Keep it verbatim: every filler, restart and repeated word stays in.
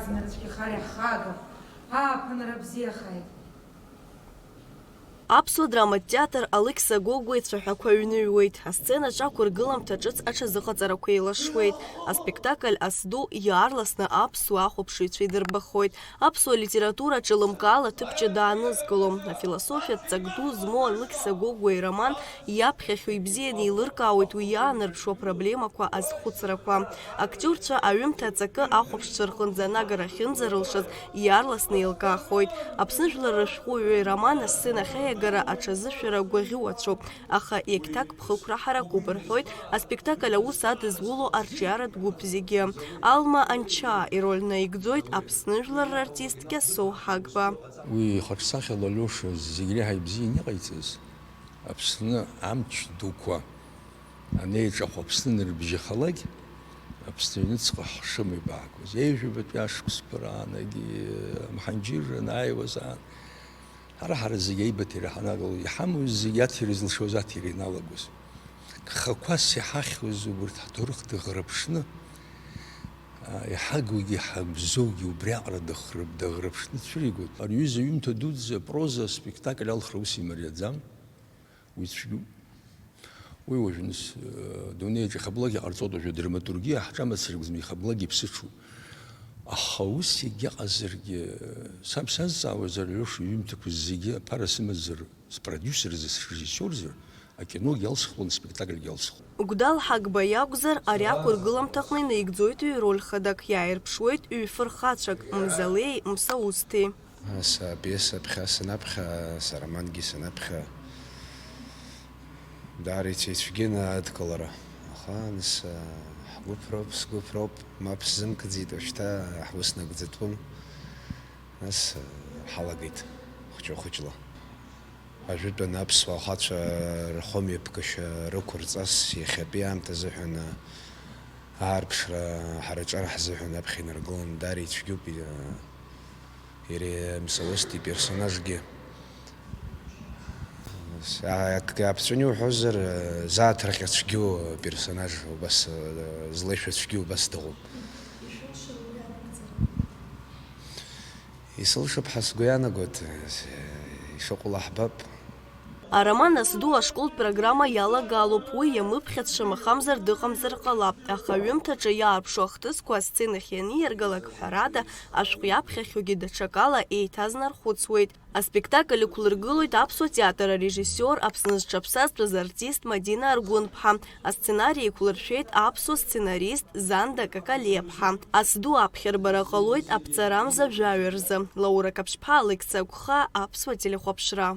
Цәгьахар иаҳхагап, ааԥынра бзиахааит. Аԥсуа драматә театр Алықьса Гогәуа ицәаҳәақәа ҩныҩуеит. Асценаҿы ақәыргыламҭа ҿыц аҽазыҟаҵарақәа еилашуеит. Аспектакль Ас ду иаарласны аԥсуа ахәаԥшыҩцәа идырбахоит. Аԥсуа литература аҿылымкаала ҭыԥ ҷыда аанызкыло, афилософиатә ҵак ду змоу Алықьса Гогәуа ироман иаԥхьахьоу ибзианы еилыркаауеит уи иаанарԥшуа проблемақәа азхәыцрақәа. Актиорцәа аҩымҭа аҵакы ахәаԥшцәа рҟынӡа анагара ахьынӡарылшаз иаарласны еилкаахоит. Аԥсны жәлар рышәҟәыҩҩы ироман асценахь аиагара аҽазышәара гәаӷьуацәоуп, аха иагьҭак ԥхықәра ҳаракуп рҳәоит аспектакль аус адызуло арҿиаратә гәыԥ зегьы. Алма Анчаа ироль наигӡоит Аԥсны жәлар рартист Кьасоу Ҳагба. Уи ихаҿсахьала Алиоша зегь реиҳа ибзиан иҟаиҵаз, Аԥсны амч дуқәа анеиҿахә Аԥсны анырбжьахалак, Аԥсны аҩныҵҟа ҳшымеибакәыз, ҩажәабатәи ашықәсқәа раанагьы, амҳанџьырра анааиуаз аан, ҳара, ҳара зегь аибыҭара ҳанагало, иҳамоу зегь аҭира зылшоз аҭира иналагоз. Гхақәас иҳахьуаз убарҭ ҳҭоурых дыӷраԥшны, а, иҳагугьы иҳабзоугьы убриаҟара дыхрып-, дыӷраԥшны дцәыригоит. Ари аҩыза ҩымҭа дуӡӡа апроза аспектакль алхра ус имариаӡам. Уи цәгьоуп. Уи уажә, нас, э, дунеиаҿ ихаблак иҟарҵоит, уажәы адраматургиа ҳҿамацаргьы ихаблак иԥсыҽуп. Аха ус егьыҟазаргьы, саб сазҵаауазар, Леша иҩымҭақәа зегьы аԥара сымазар, спродюсерзар, срежиссиорзар, акиногьы алсхуан, аспектакльгьы алсхуан. Гәдал Ҳагба иакәзар, ари ақәыргыламҭаҟны инаигӡоит ҩ-роль хадак, иааирԥшуеит ҩ-фырхацәак, Мзалеи Мсаусҭи. Ас апиеса ԥхьа санаԥхьа, саромангьы санаԥхьа, даара ицәеицәгьаны адкылара. Аха, нас, ҳгәыԥроуп, сгәыԥроуп, мап сзымкӡеит, уажәшьҭа ҳус нагӡатәым. Нас, ҳалагеит хәҷы-хәыҷла. Ажәытәан аԥсуа ахацәа рхымҩаԥгашьа рықәырҵас иахьатәи аамҭазыҳәан аарԥшра ҳара аҿар ҳзыҳәан аԥхьа инаргыланы даара ицәгьоуп, иа-, иара Мсаусҭ иперсонажгьы. С-, а-, акгьы аԥҵәаны иуҳәозар, зааҭырҟьа цәгьоу аперсонаж убас, злеишәа цәгьоу убас дыҟоуп. Исылшап ҳәа сгәы иаанагоит, ишыҟоу лаҳбап. Ароман Ас ду ашколтә программа иалагалоуп, уи иамыԥхьац шамахамзар дыҟамзар ҟалап, аха аҩымҭаҿы иаарԥшу ахҭысқәа асценахь ианиаргалак, ҳәарада, ашәҟә иаԥхьахьоугьы даҽакала еиҭазнархәыцуеит. Аспектакль ықәлыргылоит аԥсуа театр арежиссиор, Аԥсны зҽаԥсазтәыз артист Мадина Аргәынԥҳа, асценари еиқәлыршәеит аԥсуа сценарист Занда Какалиаԥҳа. Ас ду аԥхьарбара ҟалоит аԥҵарамза жәаҩа рзы. Лаура Каԥшьԥҳа, Алықьса Агәха, аԥсуа телехәаԥшра.